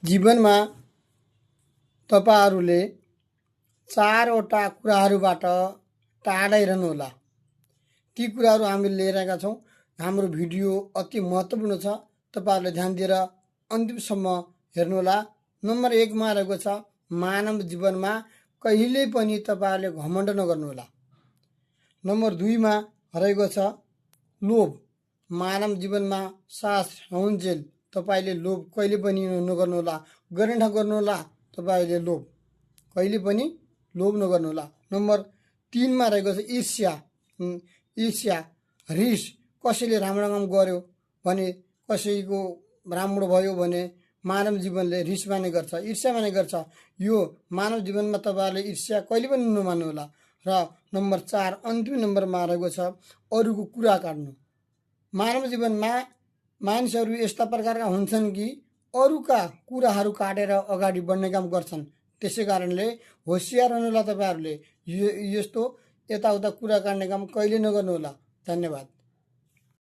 जीवनमा तपाईहरुले चारवटा कुराहरुबाट टाढै रहनुहोला। ती कुराहरु हामीले लिएर आएका छौं। हाम्रो भिडियो अति महत्त्वपूर्ण छ। तपाईहरुले ध्यान दिएर अन्तिमसम्म हेर्नुहोला। नम्बर 1 मा रहेको छ मानव जीवनमा कहिल्यै पनि तपाईहरुले घमण्ड नगर्नुहोला। नम्बर 2 मा रहेको छ लोभ। मानव जीवनमा सास रहन्जेल तपाईले लोभ कहिले पनि नगर्नुहोला। गर्ने नगर्नुहोला तपाईले लोभ कहिले पनि लोभ नगर्नुहोला। नम्बर 3 मा रहेको छ ईर्ष्या। ईर्ष्या रिस। कसैले राम्रो काम गर्यो भने कसैको राम्रो भयो भने मानव जीवनले रिस माने गर्छ, ईर्ष्या माने गर्छ। यो मानव जीवनमा तपाईहरुले ईर्ष्या कहिले पनि नमान्नुहोला। र नम्बर 4 अन्तिम नम्बरमा रहेको छ अरूको कुरा काट्नु। मानव जीवनमा मानिसहरू यस्ता प्रकारका हुन्छन् कि अरूका कुराहरू काटेर अगाडि बढ्ने काम गर्छन्। त्यसैकारणले होशियार रहनुहोला। तपाईहरुले यस्तो यताउता कुरा काट्ने काम कहिले नगर्नुहोला। धन्यवाद।